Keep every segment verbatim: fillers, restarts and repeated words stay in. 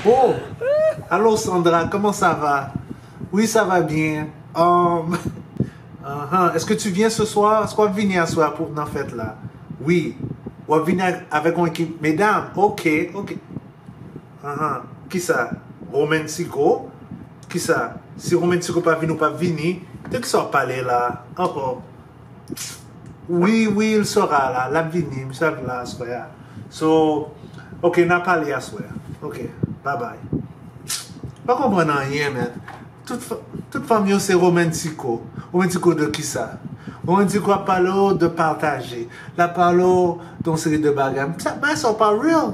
Oh, allô Sandra, comment ça va? Oui, ça va bien. Um, uh-huh. Est-ce que tu viens ce soir? Est-ce que w ap vini aswè pou nan fèt la? Oui. W ap vini ak- avèk yon ekip medam? Ok, ok. Uh-huh. Kisa? Romantico? Kisa? Si Romantico pa vini, ou pa vini? De kisa w ap pale la? Ankò. Wi, wi, il sera la. L ap vini, misye ap la aswè a. So, ok, n a pale aswè. Ok, bye bye. Pa konprann anyen, man. Tout, fa- tout fanm yo se Romantico. Romantico de kisa? Romantico ap pale w de pataje. L ap pale w de yon seri de bagay. Sa, bagay sa yo pa real.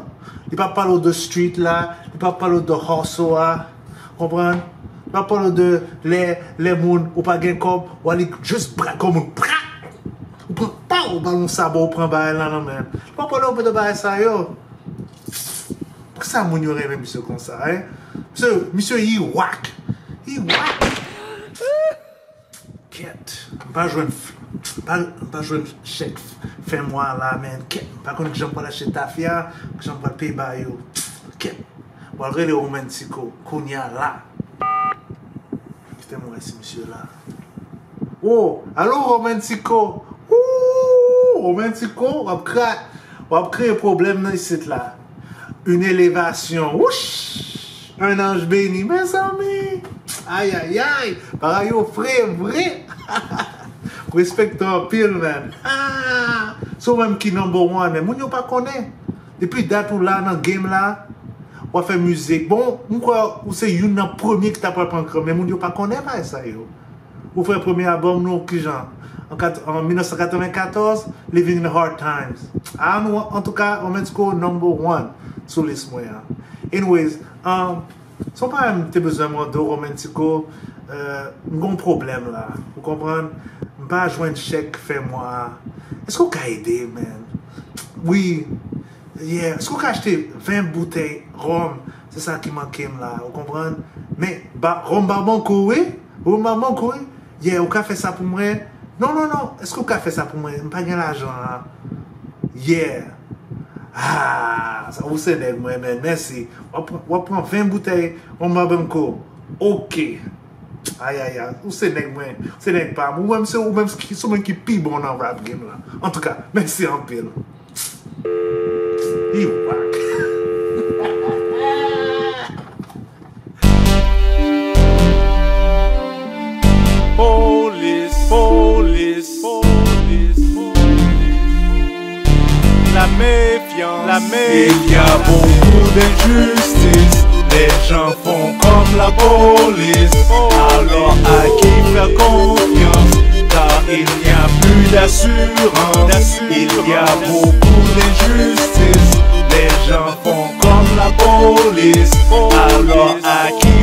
Li pa pale w de street la. Li pa pale w de hustle a. Konprann? Li pa pale w de lè, lè moun ou pa gen kòb, w ale jis bra kò moun. Pra! Ou pran pa, ou ba l yon saba, ou pran bagay la nan men. Li pa pale w de bagay sa yo. Poukisa moun yo renmen misye konsa, hein? Misye, misye, he whack. He whack. Kèt, m pa jwenn, m pa, m pa jwenn chèk fen mwa la, man. Kèt, m pa konn kijan m pral achte tafya, kijan m pral peye ba yo. Kèt, m pral rele Romantico kounya la. Kite m wè si misye la. Oh, allô Romantico. Ooh, Romantico, w ap kra, w ap kreye pwoblèm nan isit la. Une élévation. Wouch! Un ange béni, mezanmi! Ayayay! Bagay yo fre vre! Respekte anpil, man. Ah! Se ou menm ki number one, men moun yo pa konnen. Depi dat ou la nan game la, w ap fè mizik. Bon, m kwè ou se youn nan premye ki ta pral pran kran, men moun yo pa konnen bagay sa yo. Ou fè premye albòm nou kijan? An kat- an mil nèf san katrevenkatòz, Living in the Hard Times. A nou, antouka, Romantico number one sou lis mwen an. Anyways, um, se yon bagay m te bezwen mande w, Romantico, euh, m gen yon pwoblèm la. Ou konprann? M pa jwenn chèk fen mwa a. Èske w ka ede, man? Wi. Yeah, èske w ka achte ven boutèy ròm? Se sa ki manke m la, ou konprann? Men, ba, ròm pa banko, wi. Ròm pa banko, wi. Yeah, ou ka fè sa pou mwen? Non, non, non, èske w ka fè sa pou mwen? M pa gen lajan la. Yeah. Ah, sa, ou se nèg mwen, men, mèsi. W ap, w ap pran ven boutèy ròm pa banko. Ok. Ayayay, ou se nèg mwen, ou se nèg pa m. Ou menm se, ou menm ki, se ou menm ki pi bon nan rap game la. Antouka, mèsi anpil. Li wak. Polis, polis, polis, polis. La méfiance, la méfiance. Il y a beaucoup d'injustice. Les gens font comme la police. Alors à qui faire confiance? Car il n'y a plus d'assurance. Il y a beaucoup d'injustice. Les gens font comme la police. Alors à qui